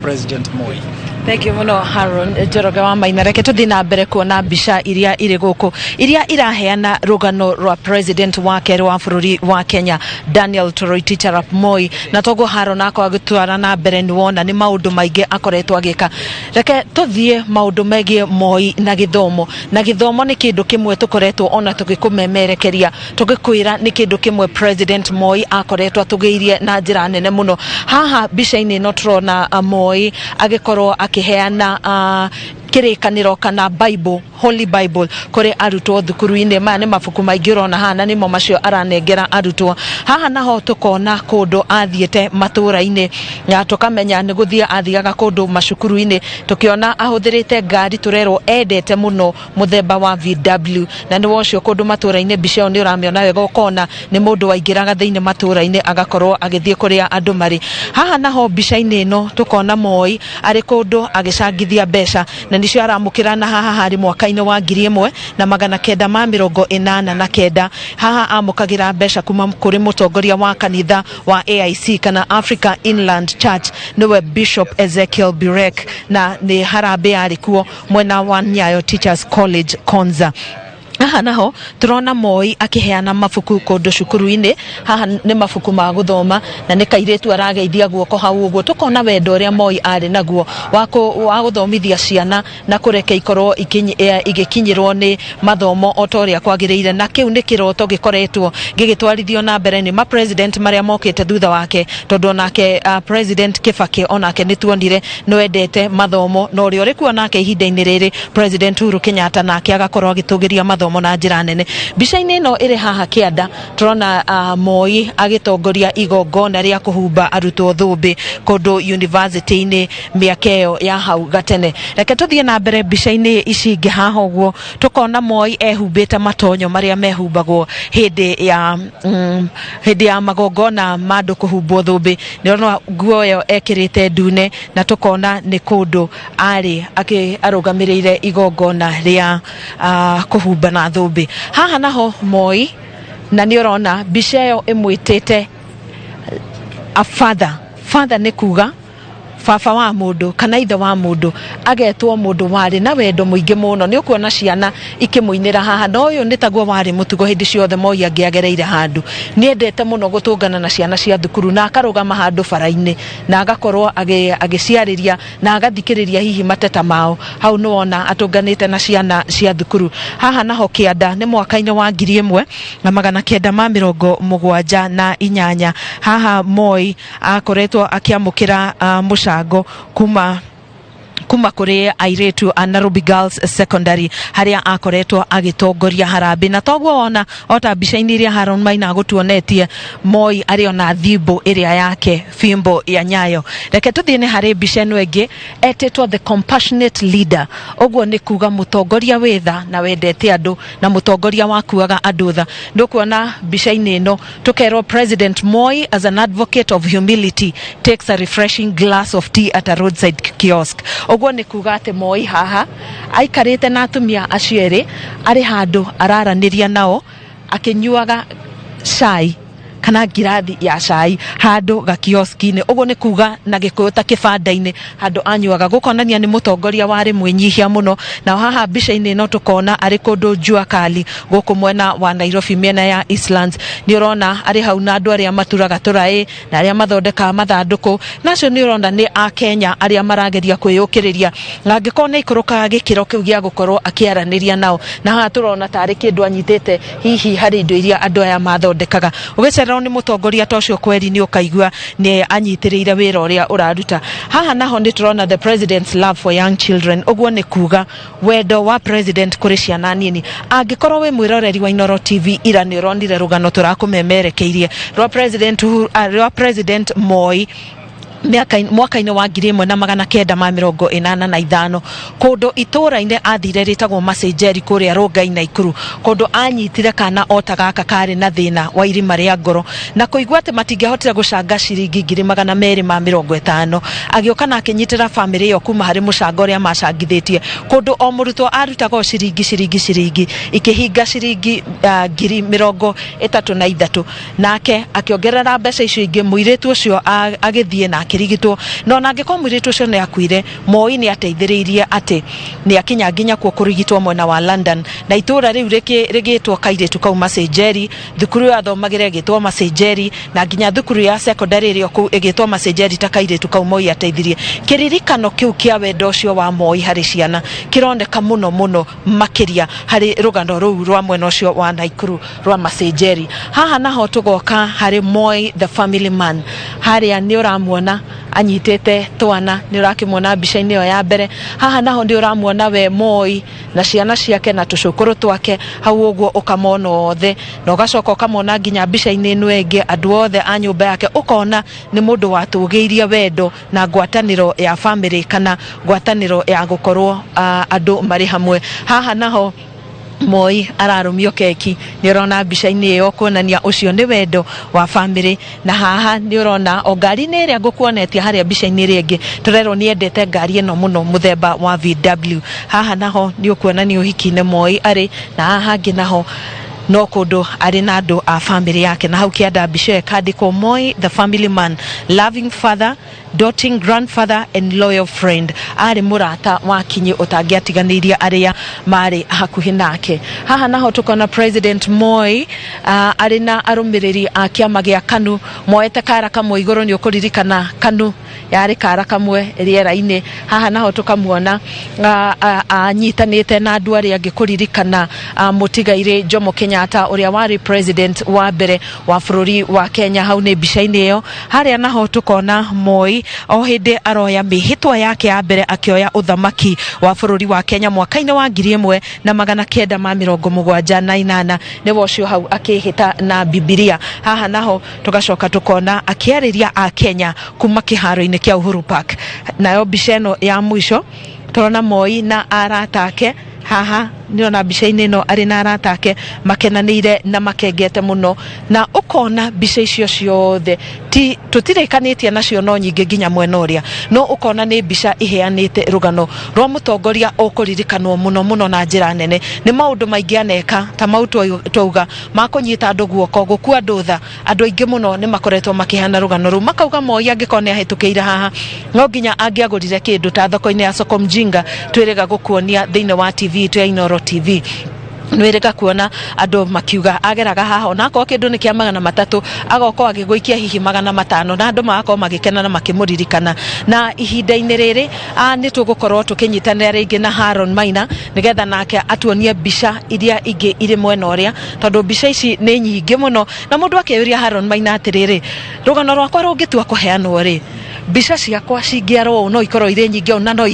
President Moi. Thank you muno, Haron Njoroge wa Maina. Reke tuthii na mbere kuona mbica iria irĩ gũkũ iria iraheana rũgano rwa president wa kerĩ wa bũrũri wa Kenya, Daniel Toroitich arap Moi. Na toguo Haron akorwo agĩtwara na mbere, nĩ wona nĩ maũndũ maingĩ akoretwo agĩka. Reke tũthiĩ maũndũ megiĩ Moi na gĩthomo, na gĩthomo nĩ kĩndũ kĩmwe tũkoretwo ona tũgĩkũmemerekeria, tũgĩkwĩra nĩ kĩndũ kĩmwe President Moi akoretwo atũgĩirie na njĩra nene mũno. Haha mbica-inĩ ĩno tũrona Moi agĩkorwo akĩheana kĩrĩkanĩro kana Bible, Holy Bible, kũrĩ arutwo thukuru-inĩ. Maya nĩ mabuku maingĩ ũrona haha, na nĩmo macio aranengera arutwo. Haha naho tũkona kũndũ athiĩte matũra-inĩ, na tũkamenya nĩ gũthiĩ athiaga kũndũ macukuru-inĩ, tũkĩona ahũthĩrĩte ngari tũrerwo endete mũno, mũthemba wa VW, na nĩ wocio kũndũ matũra-inĩ. Mbica ĩyo nĩ ũramĩona wega, ũkona nĩ mũndũ waingĩraga thĩinĩ matũra-inĩ agakorwo agĩthiĩ kũrĩa andũ marĩ. Haha naho mbica-inĩ ĩno tũkona Moi arĩ kũndũ agĩcangithia mbeca, na nĩcio aramũkĩra, na haha harĩ mwaka-inĩ wa 1989. Haha amũkagĩra mbeca kuma kũrĩ mũtongoria wa kanitha wa AIC kana Africa Inland Church, nĩwe Bishop Ezekiel Birek, na nĩ harambĩ yarĩ kuo mwena wa Nyayo Teachers College, Konza. Haha naho turona Moi akiheana mabuku kundu cukuru-inĩ. Haha nĩ mabuku ma gũthoma, na nĩ kairĩtu arageithia guoko hau. Ũguo tukona wendo ũrĩa Moi arĩ naguo wa gũthomithia ciana na kũreke ikorwo igĩkinyĩrwo nĩ mathomo o ta ũrĩa kwagĩrĩire, na kĩu nĩ kĩroto gĩkoretwo gĩgĩtwarithio na mbere nĩ ma president marĩa mokĩte thutha wake, tondũ onake President Kibaki onake nĩ tuonire nĩ wendete mathomo, na ũrĩa ũrĩ kuo nake ihinda-inĩ rĩrĩ, President Uhuru Kenyatta, nake agakorwo agĩtũgĩria mathomo na njĩra nene. Mbica-inĩ ĩno ĩrĩ haha kĩanda tũrona Moi agĩtongoria igongona rĩa kũhumba arutwo thũmbĩ kũndũ university-inĩ mĩaka ĩyo ya hau gatene. Reke tũthiĩ na mbere mbica-inĩ ici ingĩ. Haha ũguo tũkona Moi ehumbĩte matonyo marĩa mehumbagwo hĩndĩ ya magongona ma andũ kũhumbwo thũmbĩ. Nĩona nguo ĩyo ekĩrĩte ndune, na tũkona nĩ kũndũ arĩ arũgamĩrĩire igongona rĩa kũhumbana thũmbĩ. Haha naho Moi, na nĩ ũrona mbica ĩyo ĩmwĩtĩte a father. Father nĩ kuga baba wa mũndũ kana ithe wa mũndũ, agetwo mũndũ warĩ na wendo mũingĩ mũno. Nĩ ũkuona ciana ikĩmũinĩra haha, na ũyũ nĩ taguo warĩ mũtugo hĩndĩ ciothe Moi angĩagereire handũ. Nĩ endete mũno gũtũngana na ciana cia thukuru, na akarũgama handũ bara-inĩ na agakorwo agĩciarĩria na agathikĩrĩria hihi mateta mao. Hau nĩ wona atũnganĩte na ciana cia thukuru. Haha naho kĩanda nĩ mwaka-inĩ wa 1978. Haha Moi akoretwo akĩamũkĩra mũcango kuma kũrĩ airĩtu a Nairobi Girls Secondary, harĩa akoretwo agĩtongoria harambĩ. Na toguo wona ota mbica-inĩ iria Haron Maina agũtuonetie, Moi arĩ ona thimbo ĩrĩa yake, fimbo ya Nyayo. Reke tũthiĩ nĩ harĩ mbica ĩno ĩngĩ etĩtwo the compassionate leader. Ũguo nĩ kuga mũtongoria wĩ tha na wendete andũ, na mũtongoria wakuaga andũ tha. Ndũkuona mbica-inĩ ĩno tũkerwo President Moi, as an advocate of humility, takes a refreshing glass of tea at a roadside kiosk. Ũguo nĩ kuga atĩ Moi haha aikarĩte na atumia acio erĩ, arĩ handũ araranĩria nao akĩnyuaga cai kana ngirathi ya cai handũ gakioski-inĩ. Ũguo nĩ kuga na Gĩkũyũ ta kĩbanda-inĩ handũ anyuaga, gũkonania nĩ mũtongoria warĩ mwĩnyihia mũno. Na haha mbica-inĩ ĩno tũkona arĩ kũndũ jua kali gũkũ mwena wa Nairobi, mĩena ya Eastlands. Nĩ ũrona arĩ hau na andũ arĩa maturaga tũraĩ na arĩa mathondekaga mathandũkũ, na acio nĩ ũrona nĩ Akenya arĩa marageria kwĩyũkĩrĩria, na angĩkorwo nĩ aikũrũkaga gĩkĩro kĩu gĩa gũkorwo akĩaranĩria nao. Na haha tũrona tarĩ kĩndũ anyitĩte, hihi harĩ indo iria andũ aya mathondekaga. Ũgĩcererwo nĩ mũtongoria ta ũcio kweri, nĩ ũkaigua nĩ anyitĩrĩire wĩra ũrĩa ũraruta. Haha naho nĩ tũrona the president's love for young children. Ũguo nĩ kuga wendo wa president kũrĩ ciana nini. Angĩkorwo wĩ mwĩroreri wa Inooro TV ira, nĩ ũronire rũgano tũrakũmemerekeirie rwa president rwa President Moi mwaka-inĩ wa 1985, kũndũ itũũra-inĩ athire rĩtagwo Macenjeri kũrĩa Rongai, Naikuru, kũndũ anyitire kana o ta gaka karĩ na thĩna wa irima rĩa ngoro, na kũigua atĩ matingĩahotire gũcanga ciringi 250,000, agĩũka na akĩnyitĩra bamĩrĩ ĩyo kuma harĩ mũcango ũrĩa macangithĩtie, kũndũ o mũrutwo arutaga o ciringi, ciringi, ciringi, ikĩhinga ciringi 33,000, nake akĩongerera mbeca icio ingĩ. Mũirĩtu ũcio agĩthiĩ na Akĩrigitwo, na ona angĩkorwo mũirĩtu ũcio nĩ akuire, Moi nĩ ateithĩrĩirie atĩ nĩ akinya nginya kuo kũrigitwo mwena wa London. Na itũra rĩu rĩgĩtwo kairĩtu kau Mercy Njeri, thukuru ĩyo athomagĩra ĩgĩtwo Mercy Njeri, na nginya thukuru ya secondary ĩrĩa kũu ĩgĩtwo Mercy Njeri ta kairĩtu kau Moi ateithirie. Kĩririkano kĩu kĩa wendo ũcio wa Moi harĩ ciana kĩroneka mũno mũno makĩria harĩ rũgano rũu rwa mwena ũcio wa Naikuru rwa Mercy Njeri. Haha naho tũgoka harĩ Moi the family man. Harĩa nĩ ũramuona anyitĩte twana, nĩ ũrakĩmuona mbica-inĩ ĩyo ya mbere. Haha naho nĩ ũramuona we Moi na ciana ciake na tũcũkũrũ twake hau ũguo, ũkamona othe, na ũgacoka ũkamona nginya mbica-inĩ ĩno ĩngĩ andũ othe a nyũmba yake. Ũkona nĩ mũndũ watũgĩirie wendo na ngwatanĩro ya family, kana ngwatanĩro ya gũkorwo andũ marĩ hamwe. Haha naho Moi ararũmio keki, nĩ ũrona mbica-inĩ ĩyo, kuonania ũcio nĩ wendo wa family. Na haha nĩ ũrona o ngari-inĩ ĩrĩa ngũkuonetie harĩa mbica-inĩ ĩrĩa ĩngĩ, tũrerwo nĩ endete ngari ĩno mũno, mũthemba wa VW. Haha naho nĩ ũkuona nĩ ũhiki-inĩ Moi arĩ, na haha hangĩ naho no kũndũ arĩ na andũ a family yake. Na hau kĩanda mbica ĩyo ĩkandĩkwo, "Moi the family man, loving father, doting grandfather and loyal friend." Arĩ mũrata wa kinyi ũtangĩatiganĩirie arĩa marĩ hakuhĩ nake. Haha naho tũkona President Moi arĩ na arũmĩrĩri a kĩama gĩa KANU moete kara kamwe igũrũ. Nĩ ũkũririkana KANU yarĩ kara kamwe rĩera-inĩ. Haha naho tũkamuona anyitanĩte na andũ arĩa angĩ kũririkana mũtigairĩ Jomo Kenyatta, ũrĩa warĩ president wa mbere wa bũrũri wa Kenya. Hau nĩ mbica-inĩ ĩyo. Harĩa naho tũkona Moi o hĩndĩ aroya mĩhĩtwa yake ya mbere akĩoya ũthamaki wa bũrũri wa Kenya mwaka-inĩ wa 1978. Nĩwe ũcio hau akĩhĩta na Bibilia. Haha naho tũgacoka tũkona akĩarĩria a Kenya kuma kĩharo-inĩ kĩa Uhuru Park. Nayo mbica ĩno ya mũico tũrona Moi na arata ake. Haha nĩona mbica-inĩ ĩno arĩ na arata ake makenanĩire na makengete mũno. Na ũkona mbica icio ciothe ti tũtirĩkanĩtie nacio, no nyingĩ nginya mwena ũrĩa, no ũkona nĩ mbica iheanĩte rũgano rwa mũtongoria ũkũririkanwo mũno mũno na njĩra nene nĩ maũndũ maingĩ aneka, ta mau twauga ma kũnyita andũ guoko, gũkua andũ tha. Andũ aingĩ mũno nĩ makoretwo makĩheana rũgano rũu, makauga Moi angĩkorwo nĩ ahĩtũkĩire haha, no nginya angĩagũrire kĩndũ ta thoko-inĩ ya Soko Mjinga twĩrĩga gũkuonia thĩinĩ wa TV itũ ya Inooro TV. Nwĩrĩga kuona andũ makiuga ageraga haha, onakorwo kĩndũ nĩ kĩa 300, agokorwo agĩgũikia hihi 500, na andũ magakorwo magĩkena na makĩmũririkana. Na ihinda-inĩ rĩrĩ nĩ tũgũkorwo tũkĩnyitanĩra rĩngĩ na Haron Maina, nĩgetha nake atuonie mbica iria ingĩ irĩ mwena ũrĩa, tondũ mbica ici nĩ nyingĩ mũno. Na mũndũ akeyũria Haron Maina atĩrĩrĩ, rũgano rwakwa rũngĩtua kũheanwo rĩ, mbica ciakwa cingĩarwo ũũ no ikorwo irĩ nyingĩ ũũ na no